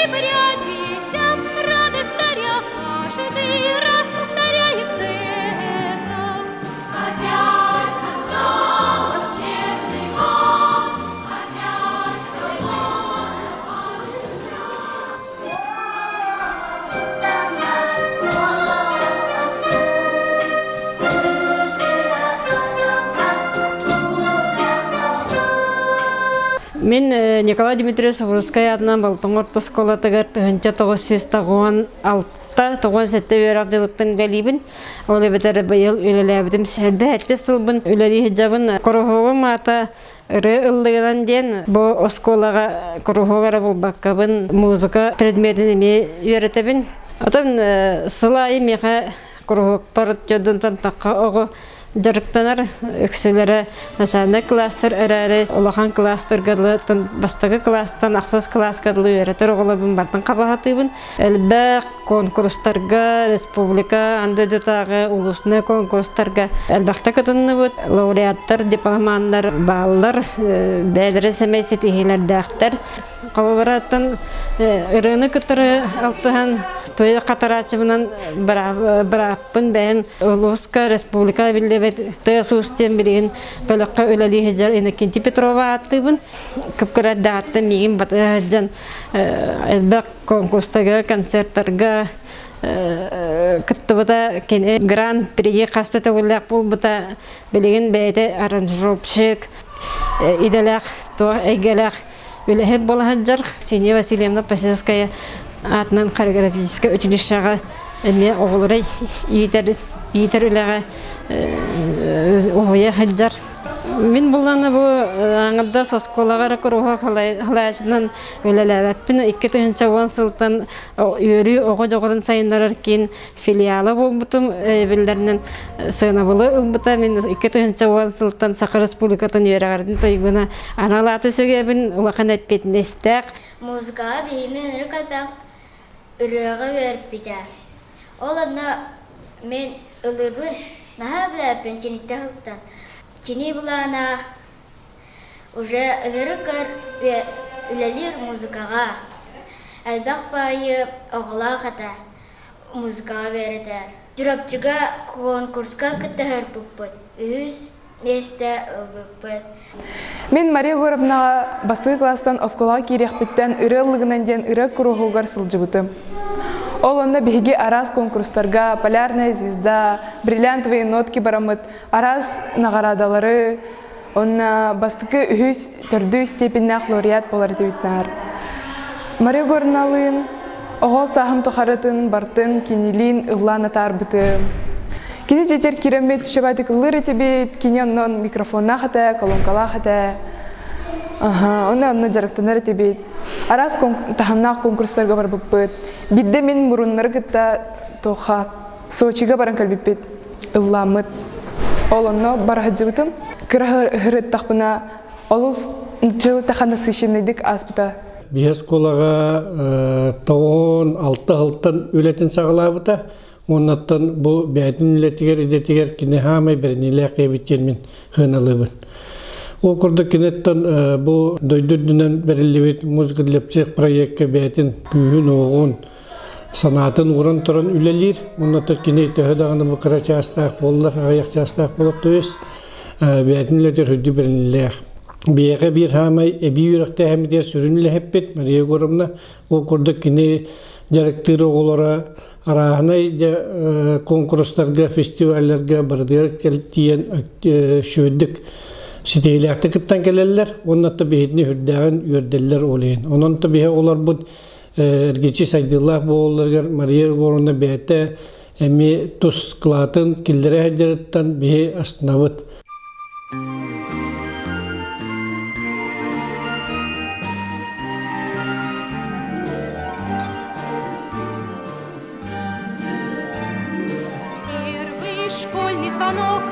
Октября детям радость даря, каждый раз повторяется это. Опять настал учебный год, опять Мин Николай Дмитриевич Субурускай аатынан Болтоҥо орто оскуолатыгар 1996 97 үөрэх дьылыттан үлэлиибин. Ол эбэтэр быйыл үлэлээбитим элбэһэтти сылбын үлэлии сылдьабын. Куруһуогум аата ырыа ыллыгынан диэн бу оскуолаҕа куруһуок эрэ булбаккабын музыка предметин эмиэ үөрэтэбин. Отон сыл аайы миэхэ куруһуокпар дьонтон тахха оҕо дьарыктанар үксүлэрэ начальнай кылаастар эрээри улахан кылаастарга дылы бастакы кылаастан ахсыс кылааска дылы үөрэтэр оҕолорбун бартан хабаһатыыбын элбэх конкурстарга республика андыдытааҕы улуусный конкурстарга элбэхтэ кытынныбыт лауреаттар дипломаннар бааллар бэйэлэрэ сэмэй ситиһиилэрдээхтэр Холобураттан ырыаны кытары алтыһан туйа хатарааччыбынан бырааппын бэйэм улууска республика биллибит тыас-уус диэн билигин бөлөххө үлэлии сылдьар Иннокентий Петрова ааттыыбын. Кып-кыра эрдэҕиттэн миигин батыһа сылдьан элбэх конкурстарга, концертарга кыттыбыта. Кини гран-при хаста төгүллээх буолбута. Билигин бэйэтэ аранжировщик, идэлээх, туох эйгэлээх Үлэһит буола сылдьар Ксения Васильевна Посельская аатынан хореографическай училищеҕа эмиэ оҕолору иитэр иитэр үлэҕэ уһуйа сылдьар. Мин буллаҕына бу аҥардас оскуолаҕа эрэ куруһуок салайааччынан үлэлээбэппин. 2010 сылтан үөрүү оҕо дьоҕурун сайыннарар киин филиала буолбутум биллэринэн сыанабылы ылбыта. Мин 2010 сылтан Саха Республикатын үөрэҕирин туйгуна анал ааты сүгэбин, улахан эппиэтинэстээх. Музыкаҕа биһигини ынырык атах ырыаҕа үөрпүтэ. Ол онно мин ылыыбын наһаа билээппин киниттэн сылтан. Кини былаана уже ынырык өр үлэлиир музыкаҕа. Элбэх баайы оҕолоох этэ. музыкаҕа үөрэтэр. Чурапчыга конкурска кыттыһарбыппыт. Үһүс миэстэ ылбыппыт. Мин Мария Егоровнаҕа бастакы кылаастан оскуолаҕа киириэхпиттэн ырыа ыллыгынан диэн ырыа куруһугар сылдьыбытым. Ол онно биһиги араас конкурстарга «Полярная звезда», «Бриллиантовые нотки» бараммыт араас наҕараадалары, онно бастакы үһүс, төрдүс степеннээх лауреат буолар этибит наар. Мария Егоровналыын оҕо сааһым тухарытын бартын кинилиин ыллаан атаарбытым. Кини дьиэтигэр киирэммит үчүгэйдик ыллыыр этибит, кини оннон микрофоннаах этэ, колонкалаах этэ. Аха, онно онно дьарыктанар этибит. Араас таһымнаах конкурстарга барбыппыт. Биирдэ мин муруннары кытта туохха Сочига баран кэлбиппит, ыллааммыт. Ол онно бара сылдьыбытым. Кыра ыһырыттахпына олус дьыл-таха насыщенныйдык ааспыта. Биһи оскуолаҕа тоҕуон алта сылтан үлэтин саҕалаабыта. Уоннаттан бу бэйэтин үлэтигэр идэтигэр кини хаамай бэриниилээх эбит диэн мин сыаналыыбын. Ол курдук киниттэн бу дойду үрдүнэн бэриллибит музыка для всех проекка бэйэтин күүһүн-уоҕун, санаатын ууран туран үлэлиир. Уонна кини төһө даҕаны бу кыра чаастаах буоллар, аҕыйах чаастаах буолар, то есть бэйэтин үлэтигэр үрдүк бэриллээх. Биһиэхэ биир хаамай эбии үөрэхтээһиммитигэр сүрүн үлэһиппит Мария Егоровна. Ол курдук кини дьарыктыыр оҕолоро арааһынай конкурстарга, фестивалларга барытыгар тиийэн үчүгэйдик ситиһиилээхтик кыттан кэлэллэр. Уонна биһитини үрдээҕин үөрдэллэр ол иһин. Онон биһи оҕолорбут эргиччи сайдыылаах буолалларыгар Мария Егоровна бэйэтэ эмиэ тус кылаатын киллэрэ сылдьарыттан биһи астынабыт. Первый школьный звонок.